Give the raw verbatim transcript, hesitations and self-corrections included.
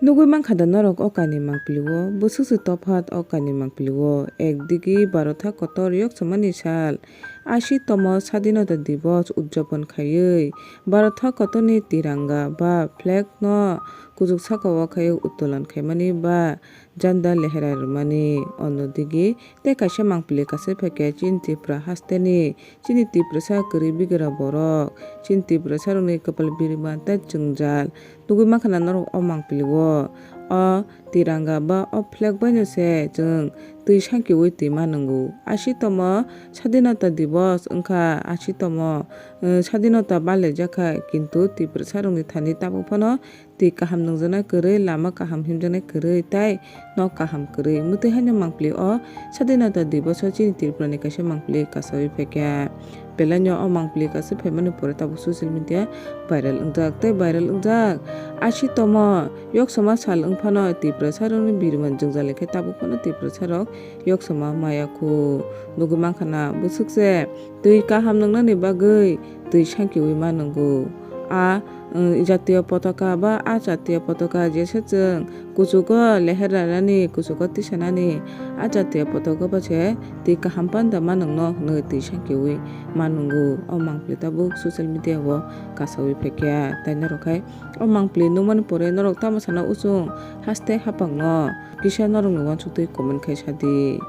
Nugwi mankha da norok o kainwi mangpili o, bwswk se tophat o kainwi mangpili o. Ekdigi Bharata kotor yoksomani sal, ashi tomo Sadinota Divos udjapon khaiwi, Bharata kotorni tiranga ba flag no kuchuk saka o khaiwi uttolan khaimani ba janda lehera rwmani. Onno digi tei kaisa mangpili kasui phaikha chini Tripura hasteni, chini Tiprasa kwrwi bigra borok, chini Tiprasa rokni kwpal birma tei jwngjal. Nugwi mankha na norok o mangpili o, o tiranga ba o flag bai no se chwng twi sankiwi twi ma nwngo. Ashi tomo Sadinota Divos wngkha, ashi tomo, eh, Sadinota balaijak kha, kintu Tiprasa rokni thani tabuk phano twi kaham nungjaknai kwrwi, lama kaham himjaknai kwrwi tei nok kaham kwrwi. Mwtwi haino mangpili o Sadinota Divos o chini Tripura ni kaisa mangpili kasawi phaikha. Belai no o mangpili kasui phaimani pore tabuk social media viral wngjak tei viral wngjak. Ashi tomo yoksoma sal wngphano Tiprasa rokni birman jwngjal khe tabuk phano Tiprasa rok yoksoma maya khu. Nugwi mankha na bwswk se twi kaham nungnani bagwi twi sankiwi ma nwngo. A, mm, jatiyo potaka ba a jatiyo potaka jesa chwng kuchugo leher ranani, kuchugo tisanani, a jatiyo potaka ba se twi kaham panda ma nwngno hwnwi twi sankiwi ma nwngo. O mangpili tabuk social media o kasawi phaikha. Tai norok hai o mangpili nukmani pore norok tamo sana usung haste hapangno kisa norokni uansuk twi comment khai sadi.